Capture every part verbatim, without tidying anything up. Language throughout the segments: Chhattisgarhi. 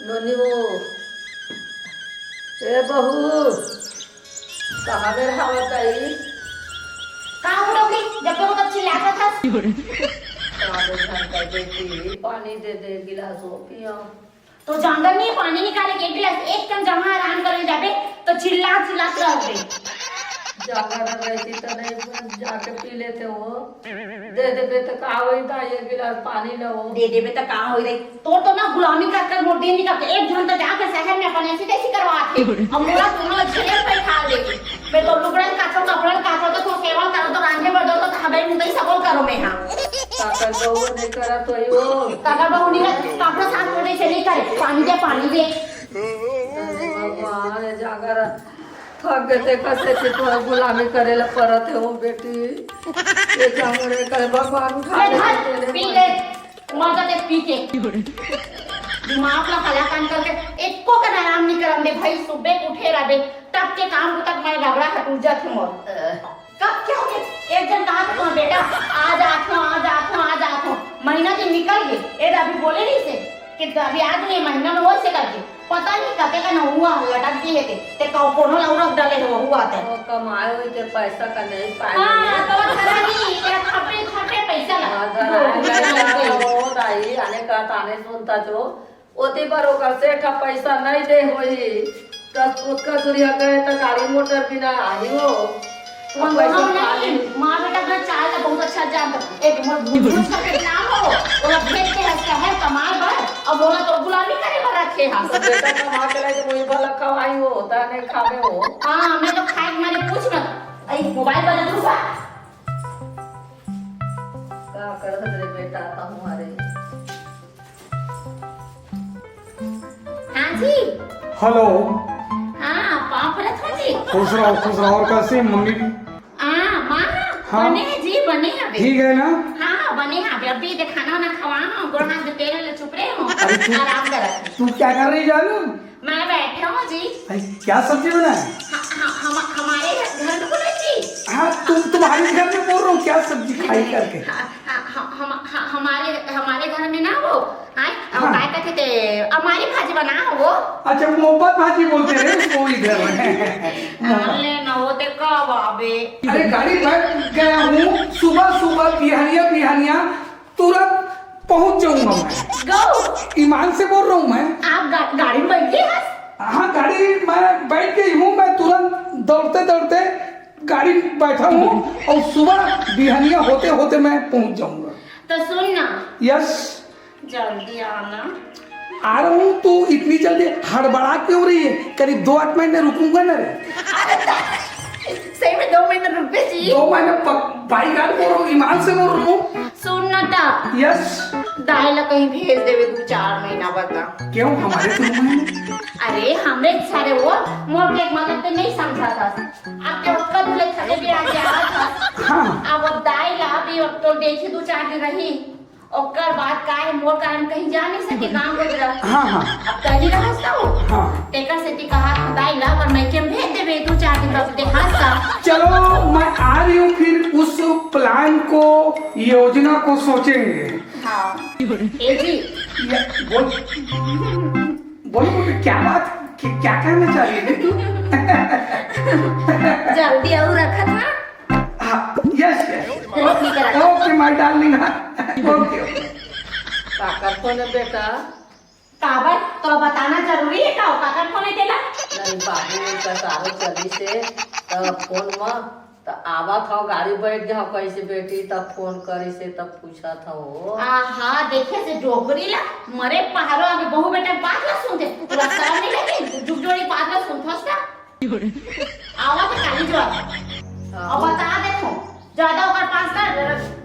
नोनी वो, ए बहू, कहाँ में रहावत आई? का हो डोकरी, जब देखो तब चिल्लात हस। का दो घंटा बेटी, पानी दे दे, गिलास वो पिया। तो जांगर नहीं, पानी निकाले के एक गिलास, एक कन जहाँ आराम करे जाबे, तो चिल्ला चिल्ला रहबे। जांगर रहती तो नहीं, जाके पी लेते हो। दे देबे त का होई दाई, एक गिलास पानी लो। दे देबे त का होई दाई? तोर तो ना गुलामी कर कर मोर दिन निकल के एक घंटा जाके शहर में अपन ऐसी तैसी करवात हे। अब मोला दोनों झेल पे खा लेगी। मैं तो लुगड़न काटो, कपड़न काटो, तो, तो सेवा करो, तो रांधे बदो, तो हबे मुंह तई सबो करो मैं हाँ। काकर बहू नहीं करा तो यो। काकर बहू नहीं कर, काकर साथ में से नहीं करे। पानी दे, पानी दे। अरे भगवान, जाकर थक गए थे, कसे से तो गुलामी करे ला परत हे वो बेटी। ये क्या हो रे, कल भगवान उठा ले ले, धर, तेरे पी को। ले। मर जाते पी के। दिमाग ला हलाकान करके एको कन आराम नहीं करन दे भाई। सुबह उठे रहबे, तब के काम को तक मैं रगड़ा हटू जात हूँ। कब क्या हो गया? एक जन कहा था, "हाँ बेटा, आ जात हूँ, आ जात हूँ, आ जात हूँ।" महीना दिन निकल गए, ए अभी बोले नहीं से कि अभी आज नहीं, महीना में वैसे करके पता नहीं कते का ना हुआ, लटक गई है ते, ते का कोनो ला उरख डाले हो हुआ ते। वो कमाए हुए ते पैसा का नहीं पाए हाँ, हुए। तो वो धरा नहीं, तेरा खपे, खपे पैसा ला। हाँ, धरा है, पैसा ला, वो दाई, आने का ताने सुनता जो, ओती बर ओकर सेठ ह पैसा नहीं दे होही, त ओतका दुरिहा गए त गाड़ी मोटर बिना आही हो। वो पैसा दोनों नहीं, माँ बेटा अपना चाल ला बहुत अच्छा जानता। एक मोर भूत भूत करके नाम हो, ओला भेज के हंस के है कमाए बर, अब ओला तो गुलामी करे बर रखे हा। तो बेटा कमा के लाई तो वही भला खवाई हो, होता नहीं खावे हो। हाँ, मैं तो खाए के मारे पूछ मत। आई मोबाइल बजा दूंगा। का करत रे बेटा, कहूँ हरे। हाँ जी। हेलो। हाँ, पाँव परत हो जी। खुश रहो, खुश रहो। और कैसी मम्मी? हाँ, माँ, हाँ। बने है जी, बने है अभी। ठीक है ना? हाँ, बने है अभी। अभी तो खाना वाना खवा हो, गोड़ हाथ धो के चुप रहे हो। अरे तू, आराम कर। तू क्या कर रही जानू? मैं बैठा हूँ जी। अरे, क्या सब्जी बनाए? ह-, ह-, हम, हमारे घर में बोले जी। हाँ, तुम, तुम्हारे घर में बोल रहा हूँ, क्या सब्जी खाई करके? ह-, ह-, ह-, हम, ह-, हमारे, हमारे घर में ना वो, आए, हाँ। काय कहते थे, अमारी भाजी बना हो वो। अच्छा, मोपत भाजी बोलते रहे उसको इधर। हाँ, ले ना, वो ते कब आवे? अरे, गाड़ी बैठ गया हूँ, सुबह सुबह बिहनिया बिहनिया तुरंत पहुंच जाऊंगा मैं। गौ। ईमान से बोल रहा हूँ मैं। आप गा-, गाड़ी में बैठ गए हैं? हाँ, गाड़ी में बैठ गई हूँ मैं, तुरंत दौड़ते दौड़ते गाड़ी में बैठा हूँ और सुबह बिहनिया होते होते मैं पहुंच जाऊंगा। तो सुन ना। यस। जल्दी आना। आ रहा हूँ, तू इतनी जल्दी हड़बड़ा क्यों रही है? करीब दो आध महीने रुकूंगा ना रे। अरे, सही में दो महीने रुक गए जी। दो महीने पक-, भाई गाल बोल रहा हूँ, ईमान से बोल रहा हूँ। सुन ना ता। यस। दाई ला कहीं भेज देवे दो चार महीना बता। क्यों, हमारे क्यों है? अरे, हमरे सारे वो मोर के मतलब ते नहीं समझा था। अब के ओकर भले खले भी आ गया था। हाँ। अब वो दाई ला भी अब तो देखी दो चार दिन रही। ओकर बाद का है, मोर कारण कहीं जा नहीं सके, गाँव गोजरा। हाँ, हाँ। अब तनी रहस त हो। हाँ। तेकर सेती कहा, "दाई ला, पर मैं के भेज देबे, दू चार दिन बाद देखा सा।" चलो, मैं आ रही हूँ फिर उस प्लान को, योजना को सोचेंगे। हाँ। ए जी। ये बोल, बोल, बोल, क्या बात, क्या, क्या कहना चाह रही है तू? जल्दी आऊ रखत ना। हाँ, यस, यस। ओके, माय डार्लिंग, हाँ, ओके, ओके। का करथो ने बेटा? काबर? तो बताना जरूरी है का? काकर फोन है तेला? नहीं बाबू, कसारो चली से, त फोन म, त आवत हव, गाड़ी बैठ गया हव, कैसे बेटी, तब फोन करी से, तब पूछत हव। आहा, देखे से डोकरी ला, मरे पहाड़ों आगे बहू बेटा बात ला सुनते, पूरा शर्म नहीं लगे, जुग जोड़ी बात ला सुनथस का? आवा तो काली जो आवा। हाँ। अब बता दे तू, ज्यादा ओकर पास ना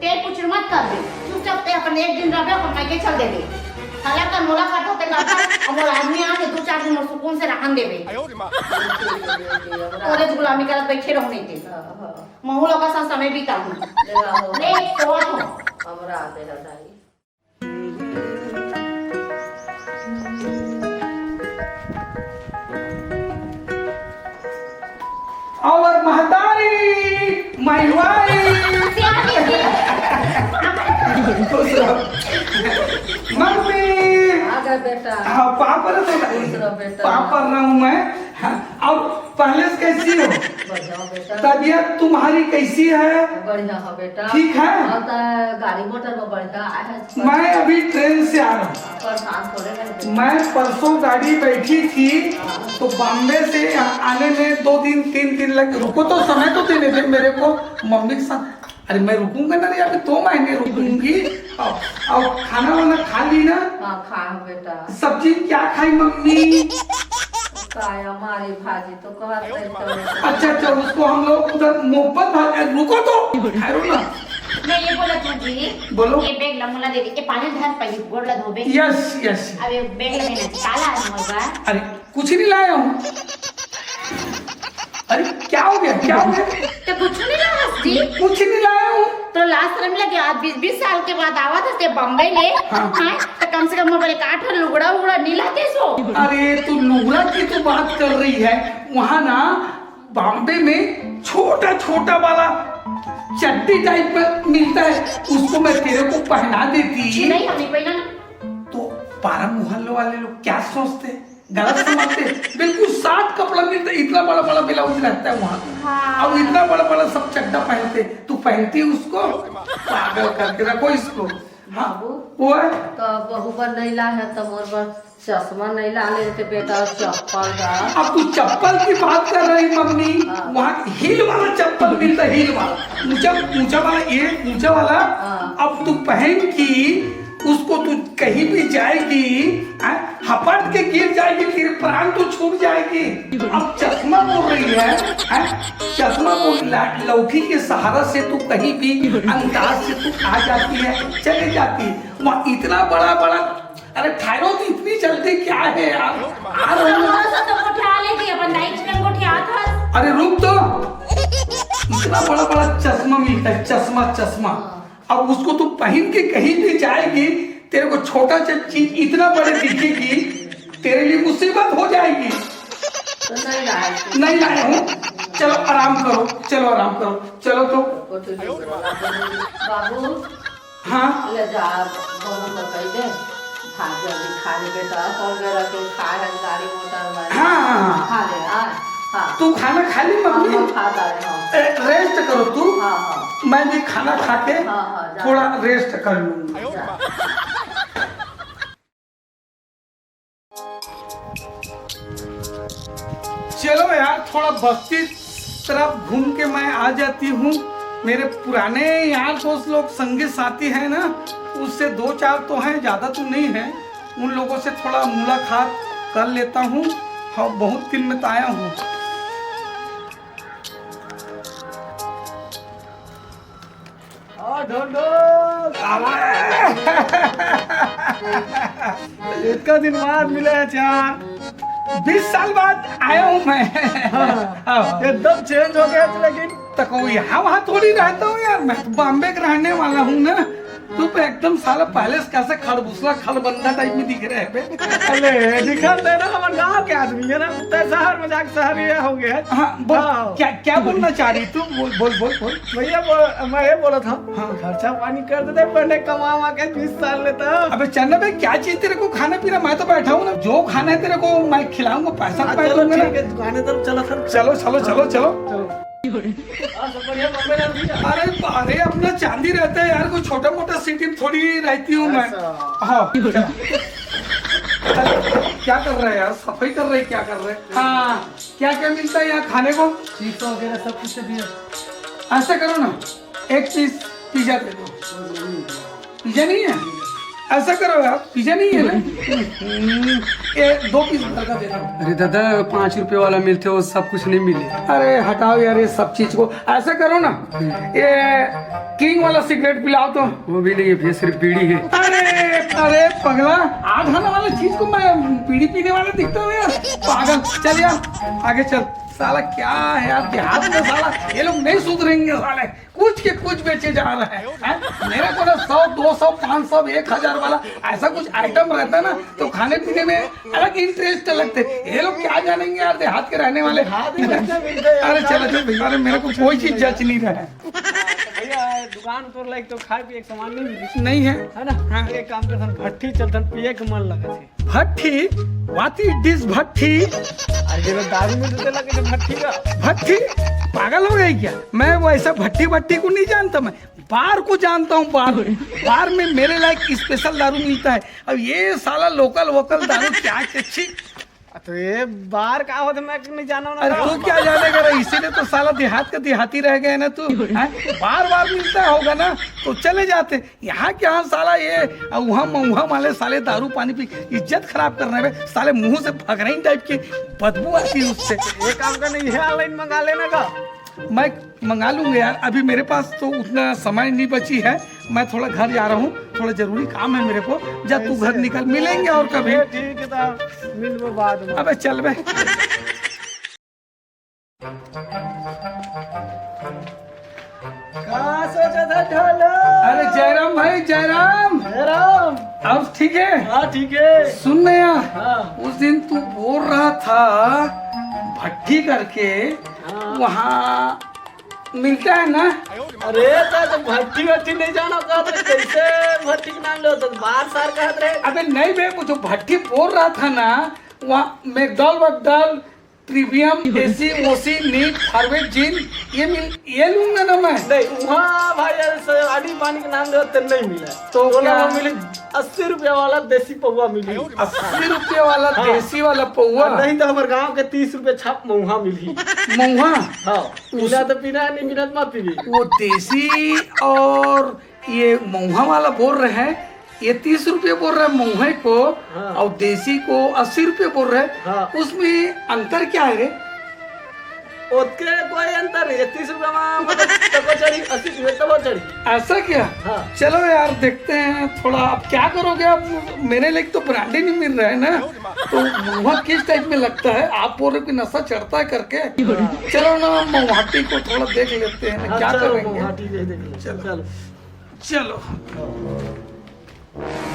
तेल कुछ मत कर दे। चुपचाप ते अपन एक दिन रहबे, अपन मायके चल देबे। हला कर मोला कर होते कर कर, अब मोर आदमी आ के दो चार दिन मोर सुकून से रहन देबे। ओकरे गुलामी करत बैठे रहूं नहीं ते। हाँ, हाँ। महू लोग का साथ समय बिता हूँ। ले आओ। ले, सोवत हूँ। हमरा आते ना दाई। और महतारी, महवारी। खुश रहो। मम्मी। आ गए बेटा। हाँ, पापड़ तो खुश रहो बेटा। पापड़ रहा हूँ मैं। हाँ, और पहले से कैसी हो? बढ़िया हो बेटा। तबीयत तुम्हारी कैसी है? बढ़िया हो बेटा। ठीक है? और तो गाड़ी मोटर में बढ़िया आए हैं। मैं अभी ट्रेन से आ रहा हूँ। परेशान थोड़े रहे बेटा। मैं परसों गाड़ी बैठी थी, तो बॉम्बे से यहाँ आने में दो दिन, तीन दिन लग। रुको तो, समय तो देने दे मेरे को, मम्मी के साथ। अरे, मैं रुकूंगा ना रे, अभी दो महीने रुकूंगी। और, और खाना वाना खा ली ना? हाँ, खा बेटा। सब्जी में क्या खाई मम्मी? काय, हमारी भाजी तो कहत रहे तो। अच्छा, अच्छा, उसको हम लोग उधर मोहब्बत भाजी, रुको तो, ठहरो ना। मैं ये बोला था जी, बोलो। ये बैग ला मोला दे दे, ये पानी धर पहले गोड़ ला धोबे। Yes, yes. अब ये बैग ला देना, काला है मोर बा। अरे, कुछ नहीं लाया हूँ। अरे, क्या हो गया, क्या हो गया? तो कुछ नहीं लाया हस जी? कुछ नहीं लाया हूँ। तो लाज शर्म लगे, आज बीस, बीस साल के बाद आवा था से बम्बई ले। हाँ। हाँ, तो कम से कम मोर बर एक आठ लुगड़ा उगड़ा नहीं लाते सो। अरे, तू लुगड़ा की तो बात कर रही है। वहाँ ना बॉम्बे में छोटा छोटा वाला चड्डी टाइप का मिलता है, उसको मैं तेरे को पहना देती। जी नहीं, हम नहीं पहना। तो पारा मोहल्ले वाले लोग क्या सोचते, गलत समझते? बिल्कुल साफ कपड़ा मिलता है, इतना बड़ा बड़ा ब्लाउज रहता है वहाँ। हाँ। अब इतना बड़ा बड़ा सब चड्डा पहनते, तू पहनती उसको? पागल करके रखो इसको। हाँ, बाबू, वो है। तो बहू बर नहीं ला है, तो मोर बर चश्मा नहीं ला लेते बेटा, और चप्पल दा। अब तू चप्पल की बात कर रही मम्मी, हाँ। वहाँ हील वाला चप्पल मिलता है, हील वाला, ऊंचा, ऊंचा वाला, ये ऊंचा वाला। हाँ। अब तू पहन की उसको, तू कहीं भी जाएगी, हैं, हपट के गिर जाएगी, तेरे प्राण तो छूट जाएगी। अब चश्मा बोल रही है, हैं, चश्मा बोल, ला-, लौकी के सहारा से तू कहीं भी अंदाज से तू आ जाती है, चले जाती है। वहाँ इतना बड़ा बड़ा, अरे, ठहरो तो, इतनी जल्दी क्या है यार, आ रही हूँ। थोड़ा सा तो गोठिया ले जी, अपन दाई के संग गोठिया था। अरे रुक तो, इतना बड़ा बड़ा चश्मा मिलता है, चश्मा, चश्मा। अब उसको तू पहन के कहीं भी जाएगी, तेरे को छोटा सा चीज इतना बड़े दिखेगी, तेरे लिए मुसीबत हो जाएगी। तो नहीं लाए। नहीं लाए हूँ। चलो आराम करो, चलो आराम करो, चलो तो। बाबू, हाँ। ले जा, बहू को कह दे, भात जल्दी खा ले बेटा, कौन गए रखे, खा है गाड़ी मोटर में। हाँ, हाँ, हाँ। खा ले, हाँ, हाँ। तू खाना खा ली मम्मी? हाँ, खा डाले, हाँ। ए, रेस्ट करो तू। हाँ, हाँ। मैं भी खाना खा के हाँ, हाँ, जा। थोड़ा रेस्ट कर लूंगा। जा। चलो यार, थोड़ा बस्ती तरफ घूम के मैं आ जाती हूँ। मेरे पुराने यार दोस्त लोग, संगी साथी हैं ना, उससे दो चार तो हैं, ज़्यादा तो नहीं है। उन लोगों से थोड़ा मुलाकात कर लेता हूँ। हाँ, बहुत दिन में तो आया हूँ। हाँ, ढोल, ढोल। इतना दिन बाद मिले हैं यार। बीस साल बाद आया हूँ मैं। हाँ। हाँ। एकदम चेंज हो गया है लेकिन। तो कोई यहाँ वहाँ थोड़ी रहता हूँ यार, मैं तो बॉम्बे का रहने वाला हूँ ना। तू तो एकदम साला पहले से कैसे खड़बूसला खड़बंदा टाइप में दिख रहे है बे। अरे, दिखत है ना, हमारे गाँव के आदमी है ना, तो शहर में जाके शहर ये हो गया है। हाँ, बोल, हाँ। क्या, क्या बोलना चाह रही तू? बोल, बोल, बोल, बोल। भैया, बोल, मैं ये बोला था, हाँ। खर्चा पानी कर देते, पहले कमा वमा के बीस साल लेता। अबे चन्ना भाई, क्या चीज तेरे को खाना पीना? मैं तो बैठा हूँ ना, जो खाना है तेरे को मैं खिलाऊंगा, पैसा हाँ, मैं चलो, दूंगा ना। ठीक है, दुकान है, तब चलो, सर। चलो, चलो, चलो, चलो। चलो। और सब बढ़िया, बॉम्बे रहती है? अरे, अरे, अपना चांदी रहता है यार, कोई छोटा मोटा सिटी में थोड़ी रहती हूँ मैं। अच्छा। हाँ, चलो। क्या कर रहे हैं यार, सफाई कर रहे हैं, क्या कर रहे हैं? हाँ, क्या क्या मिलता है यहाँ खाने को? चिप्स वगैरह सब कुछ है भैया। ऐसा करो ना, एक पीस पिज्जा दे दो। पिज्जा नहीं है? ऐसा करो यार, पिज्जा नहीं है ना? हम्म, ये दो पीस बर्गर दे दो। अरे दादा, पाँच रुपए वाला मिलते, वो सब कुछ नहीं मिले। अरे हटाओ यार ये सब चीज को, ऐसा करो ना, ये किंग वाला सिगरेट पिलाओ तो। वो भी नहीं है भैया, सिर्फ बीड़ी है। अरे, अरे पगला, आठ आना वाला चीज को मैं बीड़ी पीने वाला दिखता हूँ यार? पागल, चल यार, आगे चल। साला क्या है यार, देहात में साला ये लोग नहीं सुधरेंगे साले, कुछ के कुछ बेचे जा रहे हैं, हैं? मेरे को ना सौ, दो सौ, पाँच सौ, एक हजार वाला ऐसा कुछ आइटम रहता ना, तो खाने पीने में अलग इंटरेस्ट लगते। ये लोग क्या जानेंगे यार, देहात के रहने वाले। हाँ, भी मिलते, मिलते। अरे चलो, चलो भैया, अरे मेरे को कोई चीज जच नहीं रहा है। भैया, दुकान तोर लायक तो खाए पिए के सामान नहीं मिली। नहीं है। है ना? हाँ। एक काम करथन, भट्ठी चलथन, पिए के मन लगत हे। भट्ठी? What is this भट्ठी? अरे, जेला दारू मिलथे तेला कहिथे भट्ठी का। भट्ठी? पागल हो गई क्या? मैं वो ऐसा भट्ठी भट्टी को नहीं जानता, मैं बार को जानता हूँ, बार। बार में मेरे लायक स्पेशल दारू मिलता है। अब ये साला लोकल वोकल दारू क्या, अच्छी। तो ये बार का होथे, मैं नहीं जाना ना अरे का। तू क्या जानेगा रे, इसीलिए तो साला देहात का देहाती रह गए ना तू, हैं? बार बार मिलता होगा ना तो चले जाते। यहाँ क्या साला ये वहाँ मऊहा वाले साले दारू पानी पी इज्जत खराब करने में साले मुंह से भगरई टाइप की बदबू आती है उससे। ये काम का नहीं है, ऑनलाइन मंगा लेना का। मैं मंगा लूंगा यार, अभी मेरे पास तो उतना समय नहीं बची है। मैं थोड़ा घर जा रहा हूँ, थोड़ा जरूरी काम है मेरे को। जा तू घर ऐसे? निकल, मिलेंगे और कभी। ए, ठीक है, तो मिलबो बाद में। अबे चल बे। का सोचा था ढोलक? अरे जयराम भाई, जयराम। जयराम। अब ठीक है? हाँ, ठीक है। सुन ना यार, हाँ। उस दिन तू बोल रहा था भट्टी करके, हाँ। वहाँ मिलता है ना? अरे, तो, तो भट्टी वट्टी नहीं जाना का, तो कैसे भट्टी के नाम लेवत? बार सार कहत रहे। अबे नहीं बे, वो जो भट्टी बोल रहा था ना, वहाँ मैकडॉल वैकडॉल, प्रीमियम, एसी ओसी, नीट, फारवेट, जीन, ये मिल, ये लूंगा ना मैं। नहीं, वहाँ भाई, यार, से आनी पानी के नाम लेवत, तो नहीं मिला। तो तो क्या? ना मिली, अस्सी रुपया वाला देसी पौवा मिली। अस्सी रुपया वाला हाँ। देसी वाला पौवा? और नहीं तो हमारे गांव के तीस रुपया छाप मऊहा मिली। मऊहा? हाँ। पीना तो पीना है, नहीं पीना तो मत पीजिए। वो देसी और ये मऊहा वाला बोल रहे हैं, ये तीस रुपये बोल रहा है मऊहे को, हाँ। और देसी को अस्सी रुपये बोल रहे हैं। हाँ। उसमें अंतर क्या है रे? ओतके कोई अंतर नहीं है, तीस रुपये में मतलब तको चढ़ी, अस्सी रुपये तको चढ़ी। ऐसा क्या? हाँ। चलो यार, देखते हैं थोड़ा। अब क्या करोगे आप? मेरे लिए तो ब्रांड ही नहीं मिल रहा है ना, तो मऊहा किस टाइप में लगता है? आप बोल रहे हो कि नशा चढ़ता है करके। हाँ। चलो ना, मऊहाटी को थोड़ा देख लेते हैं ना, हाँ, क्या चलो, करेंगे? मऊहाटी दे देख लो। चलो। चलो। चलो।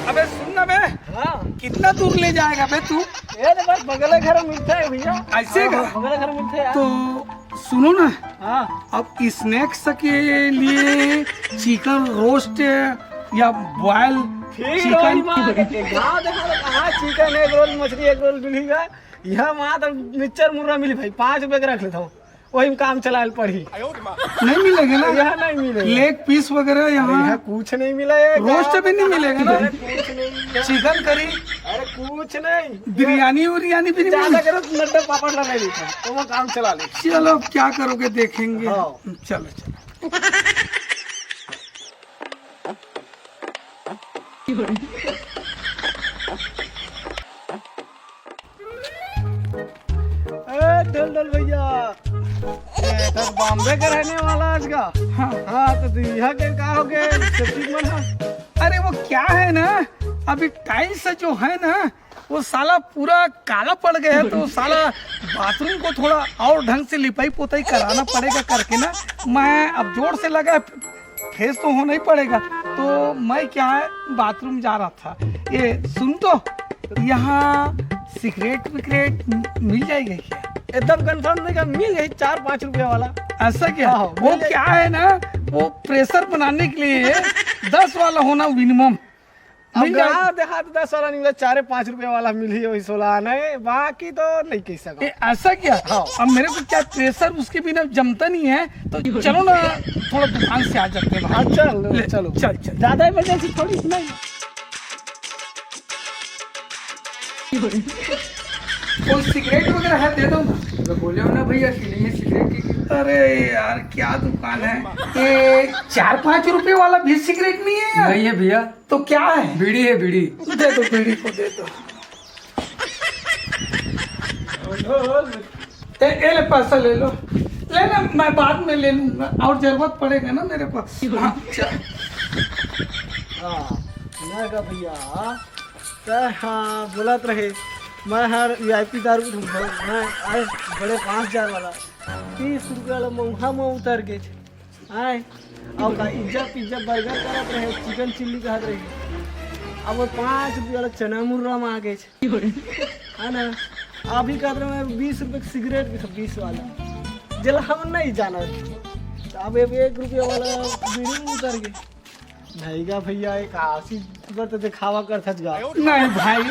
अबे सुन ना बे, हाँ। कितना दूर ले जाएगा बे तू? ये तो बस बगल घर में मिलता है भैया। ऐसे हाँ, का? हाँ, बगल घर में मिलता है यार। तो सुनो ना, हाँ। अब स्नैक्स के लिए चिकन रोस्ट या बॉयल फिर चिकन। वही बात है, गाँव देखा तो कहाँ चिकन एग रोल, मछली एग रोल मिलेगा? यहाँ वहाँ तो मिक्सचर मुर्रा मिली भाई, पाँच रुपये के रख लेता हूँ, वही में काम चलाए पड़ी। नहीं मिलेगा ना? यहाँ नहीं मिलेगा। लेग पीस वगैरह यहाँ? यहाँ कुछ नहीं मिला है। रोस्ट भी नहीं मिलेगा ना? अरे कुछ नहीं मिला। Chicken curry? अरे कुछ नहीं। बिरयानी उरियानी भी नहीं ज्यादा मिलेगा? करो तो नड्डा पापड़ ला नहीं देता, तो वो काम चला ले। चलो, अब क्या करोगे, देखेंगे। हाँ। चलो, चलो। ए, ढोल ढोल भैया, ए, तो बॉम्बे का रहने वाला आज का? हाँ। हाँ, तो तू यहाँ के का हो गए? सब चीज मन है? अरे, वो क्या है ना, अभी टाइल्स जो है ना, वो साला पूरा काला पड़ गया है, तो साला बाथरूम को थोड़ा और ढंग से लिपाई पोताई कराना पड़ेगा करके ना, मैं अब जोर से लगा, फ्रेश तो होना ही पड़ेगा। तो मैं क्या है, बाथरूम जा रहा था। ये सुन तो, यहाँ सिगरेट विगरेट मिल जाएगा क्या? एकदम कंफर्म नहीं का, मिल जाए चार पाँच रुपया वाला। ऐसा क्या? हाँ, वो मिल जाए। क्या है ना, वो प्रेशर बनाने के लिए दस वाला होना मिनिमम। अब मिल जाए। गाँव देहात दस वाला नहीं मिला, चारे पाँच रुपया वाला मिली, वही सोलह आना है, बाकी तो नहीं कह सका। ए, ऐसा क्या? हाँ। अब मेरे को क्या, प्रेशर उसके बिना जमता नहीं है, तो चलो ना, थोड़ा दुकान से आ जाते हैं बाहर। हाँ, चल, ले, चलो। चल, चल। ज्यादा इमरजेंसी थोड़ी नहीं। कोई सिगरेट वगैरह है, दे दो ना। तो बोले हो ना भैया, सिनेमे सिगरेट की। अरे यार, क्या दुकान है ये? चार पाँच रुपए वाला भी सिगरेट नहीं है यार? नहीं है भैया। तो क्या है? बीड़ी है, बीड़ी। दे दो, बीड़ी को दे दो। ए, ए ले, पैसा ले लो। ले ना, मैं बाद में ले लूंगा, और जरूरत पड़ेगा ना मेरे को। हाँ, चल। हाँ, मैं का भैया, हाँ? त हाँ, बोलत रहे, मैं हर वीआईपी दारू, मैं आए बड़े पाँच हजार वाला, तीस रुपया वाला मऊहा में उतर गे। आए, अब का इज्जत पिज्जा बर्गर करत रहे, चिकन चिल्ली कहत रहे, अब वो पाँच रुपया वाला चना मुर्रा में आ गए। है ना? अभी कहत रहे, मैं बीस रुपये के सिगरेट भी था, बीस वाला, जेला हम नहीं जानत। अब ये एक रुपया वाला बीड़ी उतर गए। नहीं गा भैया, एक आशी बर तो दिखावा करथस गा। नहीं भाई,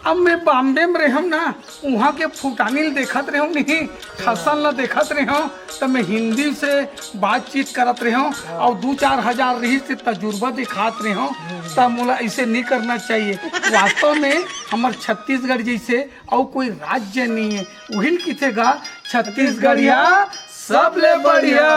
अब मैं बॉम्बे में रहम ना, वहाँ के फुटानी ल देखत रहूँ नहीं, खसन ल देखत रहूँ, तो मैं हिंदी से बातचीत करत रहूँ और दो चार हजार रही से तजुर्बा दिखात रहूँ, तब मोला ऐसे नहीं करना चाहिए। वास्तव में हमर छत्तीसगढ़ जैसे और कोई राज्य नहीं है, उहिल किथे गा छत्तीसगढ़िया सबले बढ़िया।